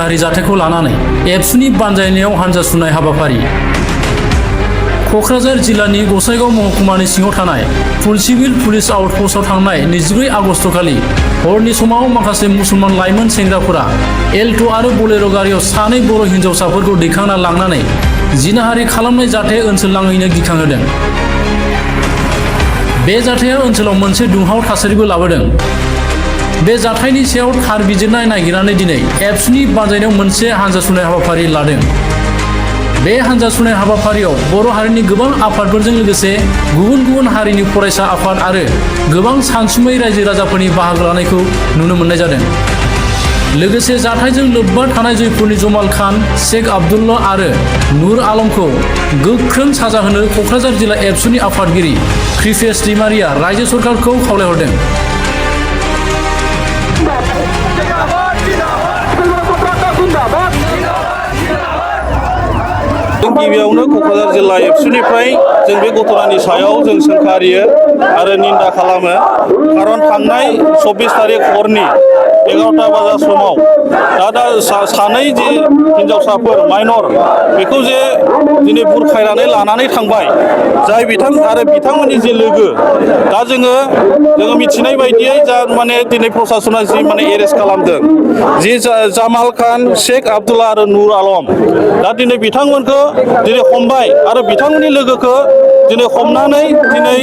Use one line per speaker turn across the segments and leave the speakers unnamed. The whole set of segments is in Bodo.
जिनाहारि जाथायखौ लानानै एबसुनि बानजायनायाव हानजा सुनाय हाबाफारि। क'क्राझार जिल्लानि गसाइगाव महकुमानि सिङाव थानाय फुलसिबिल पुलिस आउटपस्टआव थांनाय 24 आगस्तखालि हरनि समाव माखासे मुसलमान लाइमोन सेंग्राफोरा एल्ट' आरो बलेर' गारियाव सानै बर' हिन्जावसाफोरखौ दैखांना लांनानै जिनाहारि खालामनाय जाथाया ओनसोल नाङैनो गिखांहोदों। बे जाथाया ओनसोलाव मोनसे दुंहाव थासारिबो लाबोदों। बे जाथायनि सायाव थार बिजिरनाय नागिरनानै दिनै एबसुनि बानजायनायाव मोनसे हानजा सुनाय हाबाफारि लादों। बे हानजा सुनाय हाबाफारियाव बर' हारिनि गोबां आफादफोरजों लोगोसे गुबुन गुबुन हारिनि फरायसा आफाद आरो गोबां सानसुमै रायजो राजाफोरनि बाहागो लानायखौ नुनो मोननाय जादों। लोगोसे जाथायजों लोब्बा थानाय जयपुरनि जमाल खान, शेख आब्दुल्ला आरो नुर आलमखौ गोख्रों साजा होनो क'क्राझार जिल्ला एबसुनि आफादगिरि कृपेश दैमारिया रायजो सरकारखौ खावलायहरदों।
गिबियावनो क'क्राझार जिल्ला एबसुनिफ्राय जों बे घटनानि सायाव जों सोंखारियो आरो निन्दा खालामो। खारन थांनाय 24 तारिख हरनि 11टा बाजा समाव दा सानै जे हिन्जावसाफोर माइनर बेखौ जे दिनै बुरखायनानै लानानै थांबाय, जाय बिथांमोननि जे लोगो, दा जोङो मिथिनाय बायदियै जा माने दिनै प्रसासना जि माने एरेस्ट खालामदों, जि जामाल खान, शेख आब्दुल्ला आरो नुर आलम, दा दिनै बिथांमोनखौ दिनै हमबाय आरो बिथांमोननि लोगोखौ दिनै हमनानै दिनै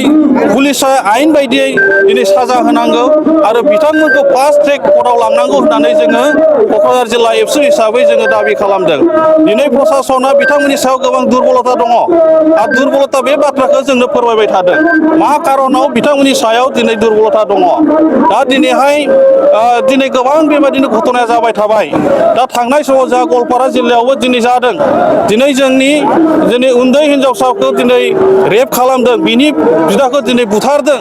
पुलिसा आयेन बायदियै दिनै साजा होनांगौ आरो बिथांमोनखौ फास्ट ट्रेक कर्टआव लांनांगौ होननानै जोङो क'क्राझार जिल्ला एबसु हिसाबै जोङो दाबि खालामदों। दिनै प्रसासना बिथांमोननि सायाव गोबां दुरबलता दङ आरो दुरबलता बे बाथ्राखौ जोंनो फोरमायबाय थादों। मा कारनाव बिथांमोननि सायाव दिनै दुरबलता दङ। दा दिनै गोबां बेबायदिनो घटनाया जाबाय थाबाय। दा थांनाय समाव जा गवालपारा जिल्लायावबो दिनै जादों। दिनै जोंनि उन्दै हिन्जावसाखौ दिनै रेप खालामदों, बिनि बिदाखौ दिनै बुथारदों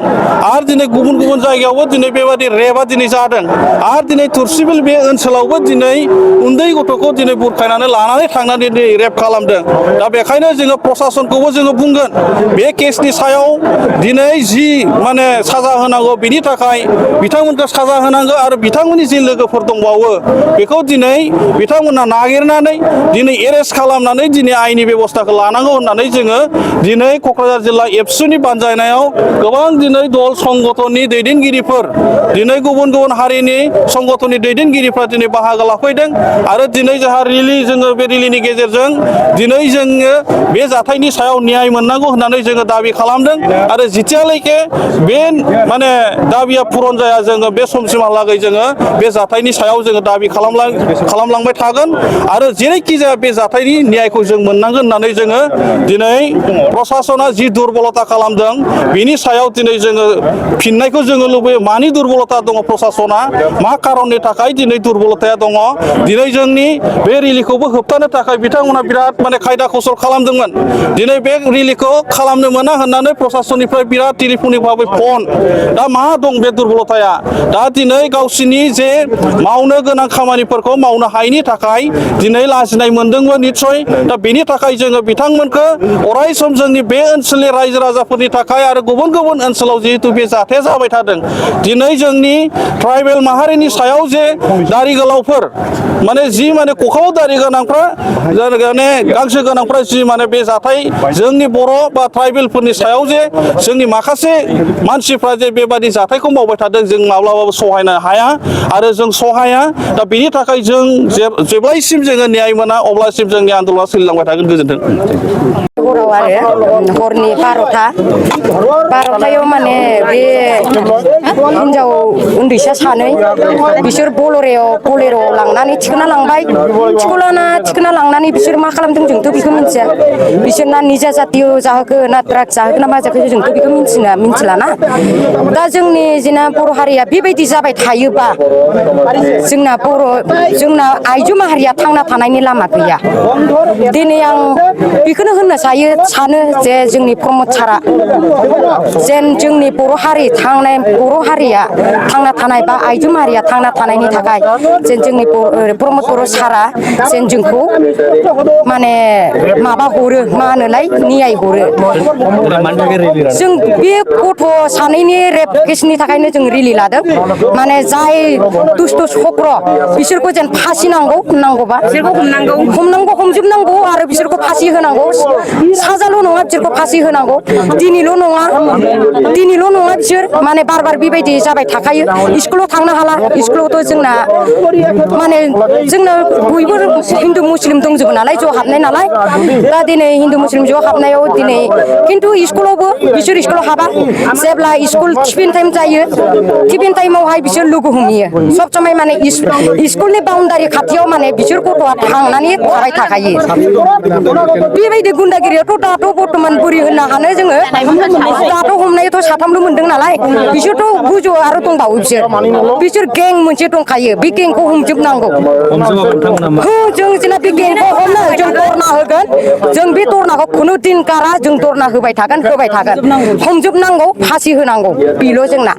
आरो दिनै गुबुन गुबुन जायगायावबो दिनै बेबायदि रेपआ दिनै जादों आरो दिनै तुर्सिबिल बे ओनसोलावबो दिनै उन्दै गथ'खौ दिनै बुरखायनानै लानानै थांनानै दिनै रेप खालामदों। दा बेखायनो जोङो प्रसासनखौबो जोङो बुंगोन, बे केसनि सायाव दिनै जि माने साजा होनांगौ बिनि थाखाय बिथांमोनखौ साजा होनांगौ आरो बिथांमोननि जि लोगोफोर दंबावो बेखौ दिनै बिथांमोना नागिरनानै दिनै एरेस्ट खालामनानै दिनै आयेननि बेब'स्थाखौ लानांगौ होननानै जोङो दिनै क'क्राझार जिल्ला एबसुनि बानजायनायाव गोबां दिनै दल संगठननि दैदेनगिरिफोर, दिनै गुबुन गुबुन हारिनि संगठननि दैदेनगिरिफ्रा दिनै बाहागो लाफैदों आरो दिनै जोंहा जोङो बे रिलिनि गेजेरजों दिनै जोङो बे जाथायनि सायाव न्याय मोननांगौ होननानै जोङो दाबि खालामदों आरो जितियालागै बे माने दाबिया पुरन जाया, जोङो बे समसिमहालागै जोङो बे जाथायनि सायाव जोङो दाबि खालामलांबाय थागोन आरो जेरैखि जाया बे जाथायनि न्यायखौ जों मोननांगोन होननानै जोङो दिनै प्रसासना जि दुरबलता खालामदों बिनि सायाव दिनै जोङो फिननायखौ जोङो लुबैयो। मानि दुरबलता दङ प्रसासना, मा कारननि थाखाय दिनै दुरबलताया दङ। दिनै जोंनि बे रिलिखौबो होबथानो थाखाय बिथांमोना बिराद माने खायदा खसल खालामदोंमोन। दिनै बे रिलिखौ खालामनो मोना होननानै प्रसासननिफ्राय बिराद टेलिफनिक भाबै फन। दा मा दं बे दुरबलताया? दा दिनै गावसिनि जे मावनो गोनां खामानिफोरखौ मावनो हायैनि थाखाय दिनै लाजिनाय मोनदोंमोन निस्सय। दा बेनि थाखाय जोङो बिथांमोनखौ अराय सम जोंनि बे ओनसोलनि रायजो राजाफोरनि थाखाय आरो गुबुन गुबुन ओनसोलाव जिहेतु बे जाथाया जाबाय थादों, दिनै जोंनि ट्राइबेल माहारिनि सायाव जे दारि गोलावफोर माने जि माने खखायाव दारि गोनांफ्रा माने गांसो गोनांफ्रा जि माने बे जाथाय जोंनि बर' बा ट्राइबेलफोरनि सायाव जे जोंनि माखासे मानसिफ्रा जे बेबादि जाथायखौ मावबाय थादों, जों माब्लाबाबो सहायनो हाया आरो जों सहाया। दा बेनि थाखाय जों जेब्लायसिम जोङो न्याय मोना अब्लासिम जोंनि आन्दोलना सोलिलांबाय थागोन। गोजोन्थों।
हराव आरो हरनि 12टायाव माने बे हिनजाव उन्दैसा सानै बिसोर बलेर'आव लांनानै थिखोना लांबाय। थिखोना लांनानै बिसोर मा खालामदों जोंथ' बेखौ मिथिया। बिसोरना निजा जातिय जाहोखो ना द्राग जाहोखो ना मा जाहोखो जोंथ' बेखौ मिथिलाना। दा जोंनि जेना बर' हारिया बेबायदि जाबाय थायोबा जोंना आइजो माहारिया थांना थानायनि लामा गैया। दिनै आं बेखौनो होननो सायो दायो सानो जे जोंनि प्रमद सारा जेन जोंनि बर' हारि थांनाय बर' हारिया थांना थानाय बा आइजो माहारिया थांना थानायनि थाखाय जेन जोंनि प्रमद बर' सारा जेन जोंखौ माने माबा हरो मा होनोलाय नियाय हरो जों बे गथ' सानैनि रेप केसनि थाखायनो जों रिलि लादों माने जाय दुष्ट चक्र बिसोरखौ जेन फासि नांगौबा हमनांगौ हमजोबनांगौ आरो बिसोरखौ फासि होनांगौ साजाल' नङा बिसोरखौ फासि होनांगौ दिनैल' नङा बिसोर माने बार बेबायदि जाबाय थाखायो स्कुलाव थांनो हाला स्कुलावथ' जोंना माने जोंना बयबो हिन्दु मुस्लिम दंजोबो नालाय ज' हाबनाय नालाय दा दिनै हिन्दु मुस्लिम ज' हाबनायाव दिनै खिन्थु स्कुलावबो बिसोर स्कुलाव हाबा जेब्ला स्कुल टिफिन टाइम जायो टिफिन टाइमावहाय बिसोर लोगो हमहैयो सब समाय माने स्कुलनि बाउण्डारि खाथियाव माने बिसोर गथ'आ थांनानै थाबाय थाखायो बेबायदि गुन्दागिरियाथ' दाथ' बर्थमान बोरै होननो हानो जोङो दाथ' हमनायाथ' साथामल' मोनदों नालाय बिसोरथ' गोजौ आरो दंबावो बिसोर गें मोनसे दंखायो बे गेंखौ हमजोबनांगौ जों जेला बे गेंखौ हमनो जों धरना होगोन जों बे धरनाखौ खुनु दिन गारा जों धरना होबाय थागोन हमजोबनांगौ फासि होनांगौ बेल' जोंना